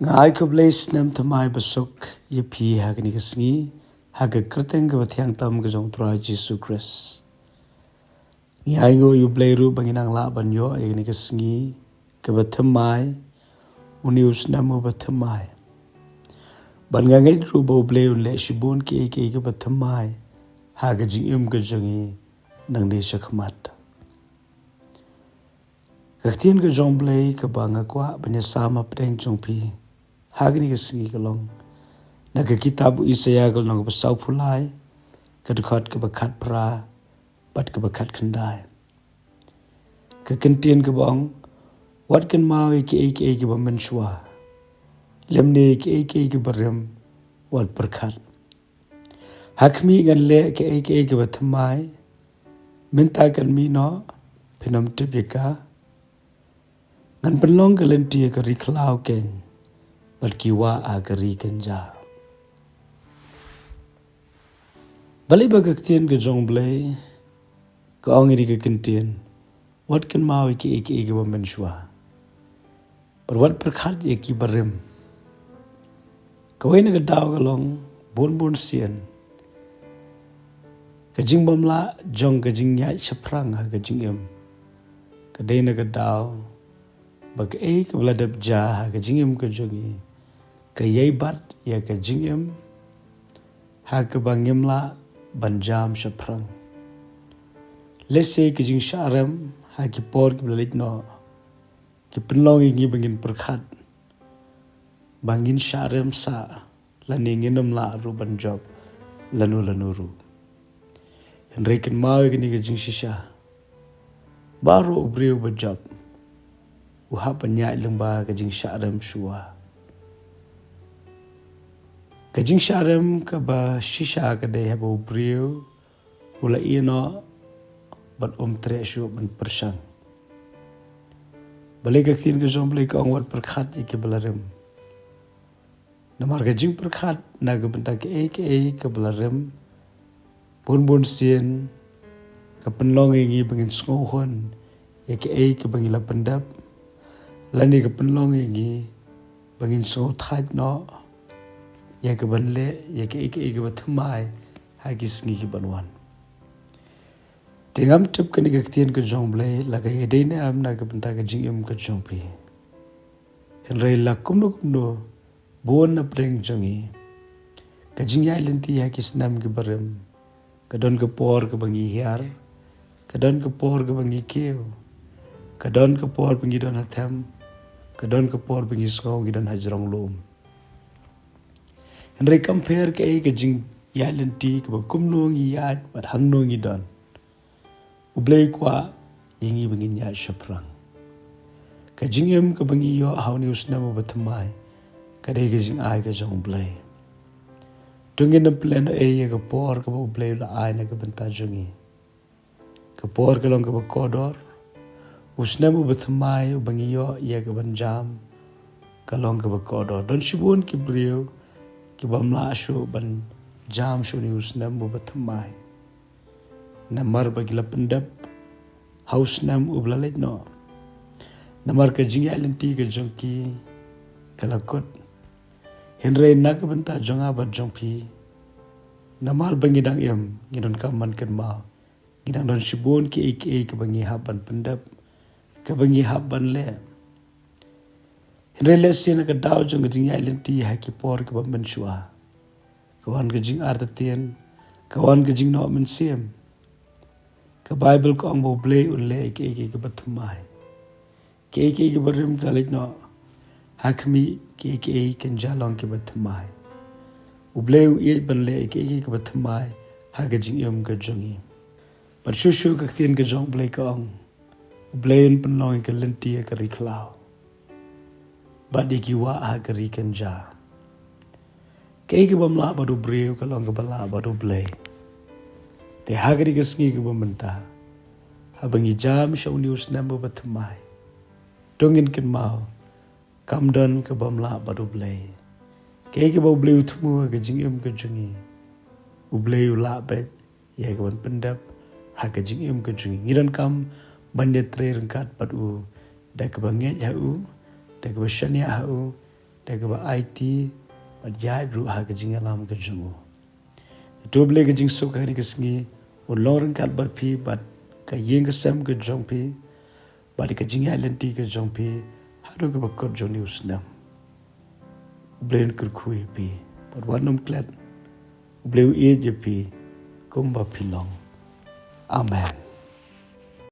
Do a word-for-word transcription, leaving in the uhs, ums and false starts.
Nga ai khublei snem thymmai basuk ïa phi ha kane ka sngi, ha ka kyrteng kaba thiang tam ka jong U Trai Jisu Khrist. Ngi ai nguh ïa U Blei ruh ba ngi nang lah ban ïoh ïa kane ka sngi kaba thymmai, une u snem uba thymmai. Bad nga ngeit ruh ba U Blei un leh shibun kiei kiei kiba thymmai ha ka jingim ka jong ngi nangne shakhmat. Ka ktien ka jong U Blei kaba nga kwah ban ïasam hapdeng jong phi ha kane ka sngi ka long na ka kitab u Isaïah ka lynnong kaba sawphew lai, ka dkhot kaba khatphra bad kaba khatkhyndai. Ka kyntien kaba ong, wat kynmaw ïa kiei kiei kiba mynshuwa, lymne ïa kiei kiei kiba rim wat pyrkhat. Ha khmih, ngan leh kiei kiei kiba thymmai, mynta kan mih noh, phin ym tip ïa ka. Ngan pynlong ka lynti ha ka ri khlaw keiñ, bad ki wah ha ka ri kynja. Balei ba ka ktien ka jong U Blei ka ong ïa kane ka kyntien, wat kynmaw ïa kiei kiei kiba mynshuwa, bad wat pyrkhat ïa kiba rim? Kawei na ka daw ka long, bun bun sien ka jingbymlah jong ka jingïaid shaphrang ha ka jingim ka dei na ka daw ba kaei kaba la dep jia ha ka jingim ka jong ngi ka ïai bat ïa ka jingim ha kaba ngim lah ban jam shaphrang. Lehse ka jingshah rem ha ki por kiba la leit noh ki pynlong ïa ngi ba ngin pyrkhat ba ngin shah rem sah, lane ngin ym lah ruh ban jop lano lano ruh. Hynrei kynmaw ïa kane ka jingshisha, baroh u briew ba jop u hap ban ïaid lyngba ka jingshah rem shuwa. Ka jingshah rem kaba shisha ka dei haba u briew u la ïeh noh bad um treh shuh ban pyrshang. Balei ka ktien ka jong U Blei ka ong wat pyrkhat ïa kiba la rim? Namar ka jingpyrkhat na ka bynta kaei kaei kaba la rim, bun bun sien ka pynlong ïa ngi ba ngin sngewhun ïa kaei kaba ngi la pyndep, lane ka pynlong ïa ngi ba ngin sngewthait noh ïa kaban leh ïa kaei kaei kaba thymmai ha ki sngi kiban wan. Te ngam tip kane ka ktien ka jong U Blei la ka ïadei ne em na ka bynta ka jingim ka jong phi. Hynrei la kumno kumno, bun na pdeng jong ngi, ka jingïaid lynti ha ki snem kiba rim, ka don ka por kaba ngi hiar, ka don ka por kaba ngi kiew, ka don ka por ba ngi don ha them, ka don ka por ba ngi sngew ngi don ha jrong lum. Hynrei kam pher kaei ka jingïaid lynti kaba kumno ngi ïaid bad hangno ngi don, U Blei u kwah ïa ngi ba ngin ïaid shaphrang. Ka jingim kaba ngi ïoh ha une u snem uba thymmai ka dei ka jingai ka jong U Blei. To ngin ym pynlehnohei ïa ka por kaba U Blei u la ai na ka bynta jong ngi. Ka por ka long kaba kordor. U snem uba thymmai uba ngi ïoh ïa kaban jam ka long kaba kordor. Don shibun ki briew ki bym lah shuh ban jam sha une u snem uba thymmai, namar ba ki la pyndep ha u snem uba la leit noh, namar ka jingïaid lynti ka jong ki ka la kut. Hynrei na ka bynta jong nga bad jong phi, namar ba ngi dang im, ngi donkam ban kynmaw ngi dang don shibun kiei kiei kaba ngi hap ban pyndep, kaba ngi hap ban leh. Hynrei lehse na ka daw jong ka jingïaid lynti ha ki por kiba mynshuwa, ka wan ka jingartatien, ka wan ka jingnoh mynsiem. Ka Baibl ka ong ba U Blei un leh kiei kiei kiba thymmai. Kiei kiei kiba rim ki la leit noh. Ha khmih, kiei kiei kynja long kiba thymmai. U Blei u ïeit ban leh kiei kiei kiba thymmai ha ka jingim ka jong ngi. Bad shuh shuh ka ktien ka jong U Blei ka ong, U Blei un pynlong ïa ka lynti ha ka ri khlaw, bad ïa ki wah ha ka ri kynja. Kaei ka bym lah bad u briew ka long kaba lah bad U Blei. Te ha kane ka sngi kaba mynta, haba ngi jam sha une u snem uba thymmai, to ngin kynmaw, kam don ka bym lah bad U Blei. Kaei kaba U Blei u thmu ha ka jingim ka jong ngi, U Blei u lah beit ïa kaban pyndep ha ka jingim ka jong ngi. Ngi donkam ban ïatrei ryngkat bad u da kaba ngeit ha u, da kaba shaniah ha u, da kaba aiti bad ïaid ruh ha ka jingïalam ka jong u. To Blei, ka jingsuk ha kane ka sngi un long ryngkat bad phi bad ka ïing ka sem ka jong phi bad ka jingïaid lynti ka jong phi haduh kaba kut jong une u snem. Blei un kyrkhu ïa phi bad wat nym klet. Blei u ïeit ïa phi kumba phi long. Amen.